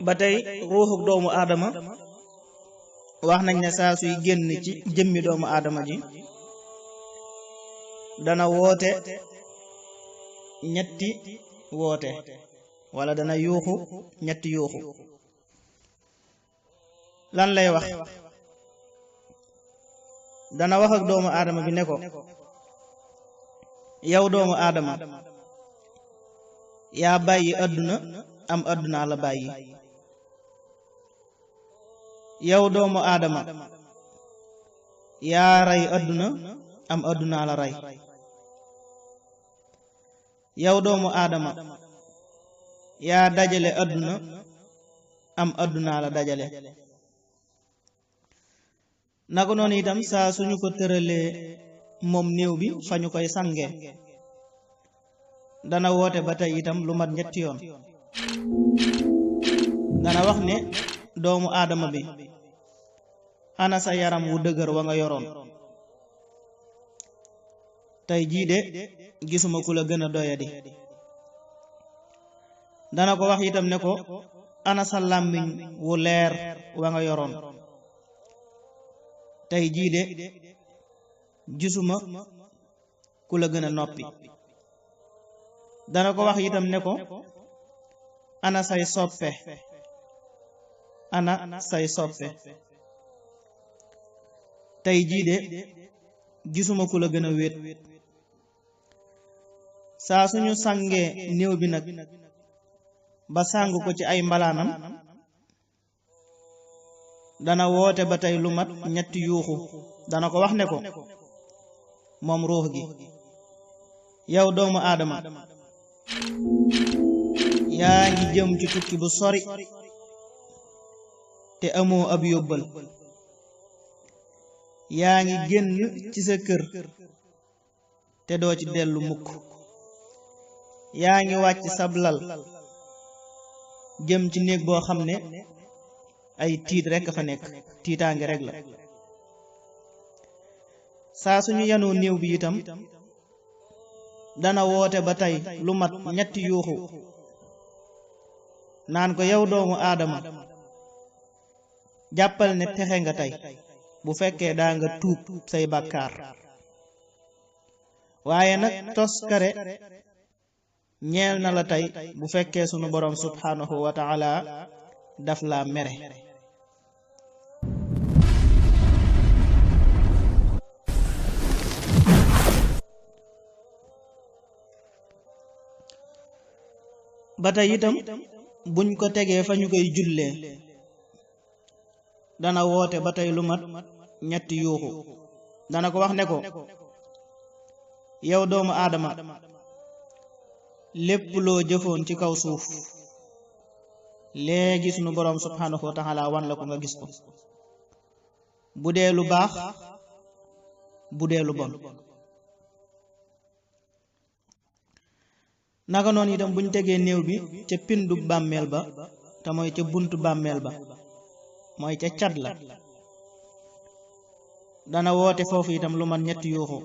ba tey ruuxu doomu aadama wax nañ ne saa suy génn ci jëmmi doomu aadama ji dana woote ñetti woote wala dana yuuxu ñetti yuuxu. lan lay wax? dana wax ak doomu aadama bi ne ko yow doomu aadama yaa bàyyi àdduna am àdduna la bàyyi. yow doomu aadama yaa rey àdduna am àdduna la rey. yow doomu aadama yaa dajale àdduna am àdduna la dajale. naka noonu itam saa suñu ko tëralee moom néew bi fa ñu koy sange dana woote ba tey itam lu mat ñetti yoon. dana wax ne doomu aadama bi ana sa yaram wu dëgër wa nga yoroon, tey jii de gisuma ku la gën a doyadi. dana ko wax itam ne ko ana sa làmmiñ wu leer wa nga yoroon, tey jii de gisuma ku la gën a noppi. dana ko wax itam ne ko ana say soppe, ana say soppe, tey jii de gisuma ku la gën a wéet. saa suñu sangee néew bi nag ba sàng ko ci ay mbalaanam dana woote ba tey lu mat ñetti yuuxu. dana ko wax ne ko moom ruux gi yow doomu aadama yaa ngi jëm ci tukki bu sori te amoo ab yóbbal. yaa ngi génn ci sa kër te doo ci dellu mukk. yaa ngi wàcc sablal jëm ci néeg boo xam ne ay tiit rekk fa nekk, tiitaange rekk la. saa suñu yanoo néew bi itam dana woote ba tey lu mat ñetti yuuxu naan ko yow doomu aadama jàppal ne texe nga tey bu fekkee daa nga tuub say bàkkaar. waaye nag toskare ñeel na la tey bu fekkee sunu boroom subhanahu wa taala daf la mere. ba tey itam buñ ko tegee fa ñu koy jullee dana woote ba tey lu mat ñetti yuuxu. dana ko wax ne ko yow doomu aadama lépp loo jëfoon ci kaw suuf léegi sunu boroom subhanahu wa taala wan la ko nga gis ko, bu dee lu baax bu dee lu bon. naka noonu itam buñ tegee néew bi ca pindu bàmmeel ba te mooy ca buntu bàmmeel ba mooy ca cat la dana woote foofu itam lu mat ñetti yuuxu.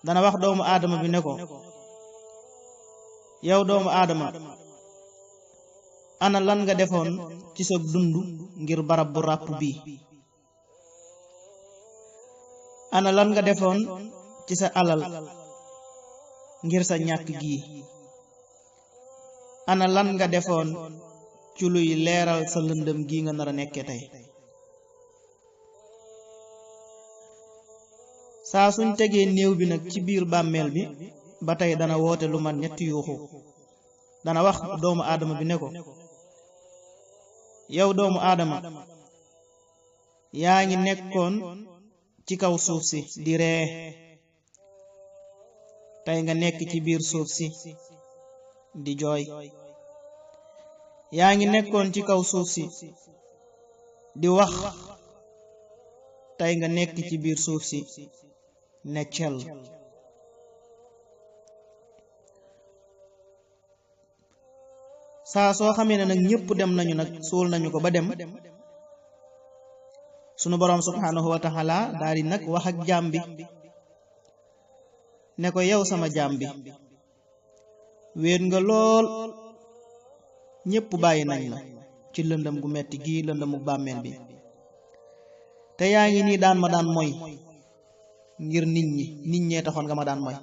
dana wax doomu aadama bi ne ko yow doomu aadama ana lan nga defoon ci sa dund ngir barab bu ràpp bii. ana lan nga defoon ci sa alal ngir sa ñàkk gii. ana lan nga defoon ci luy leeral sa lëndëm gi nga nar a nekke tey. saa suñ tegee néew bi nag ci biir bàmmeel bi ba tey dana woote lu mat ñetti yuuxu. dana wax doomu aadama bi ne ko yow doomu aadama yaa ngi nekkoon ci kaw suuf si di ree, tey nga nekk ci biir suuf si di jooy. yaa ngi nekkoon ci kaw suuf si di wax, tey nga nekk ci biir suuf si ne cel. saa soo xamee ne nag ñépp dem nañu nag suul nañu ko ba dem, sunu boroom subhanahu wa taala daal di nag wax ak jaam bi ne ko yow sama jaam bi wéet nga lool, ñépp bàyyi nañ la, ci lëndëm gu metti gii lëndëmu bàmmeel bi te yaa ngi nii daan ma daan mooy ngir nit ñee taxoon nga ma daan mooy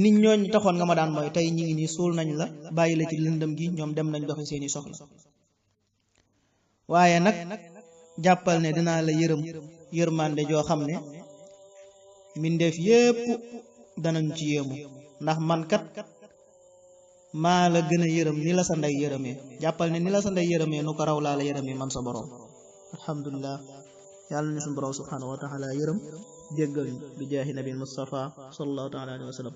nit ñooñ taxoon nga ma daan mooy tey ñi ngi nii suul nañ la bàyyi la ci lëndëm gi ñoom dem nañ doxi seeni soxla waaye nag jàppal ne dinaa la yërmande joo xam ne mbindeef yépp danañ ci yéemu ndax man kat maa la gën a yërëm ni la sa ndey yërëmee jàppal ne ni la sa ndey yërëmee nu ko raw laa la yërëmee man sa borom alhamdulilah yàlla ni suñu borom subhanahu wa taala yërëm jéggal ñu bi jaahi nabil Mustafa sallallahu taala alayhi wa sallam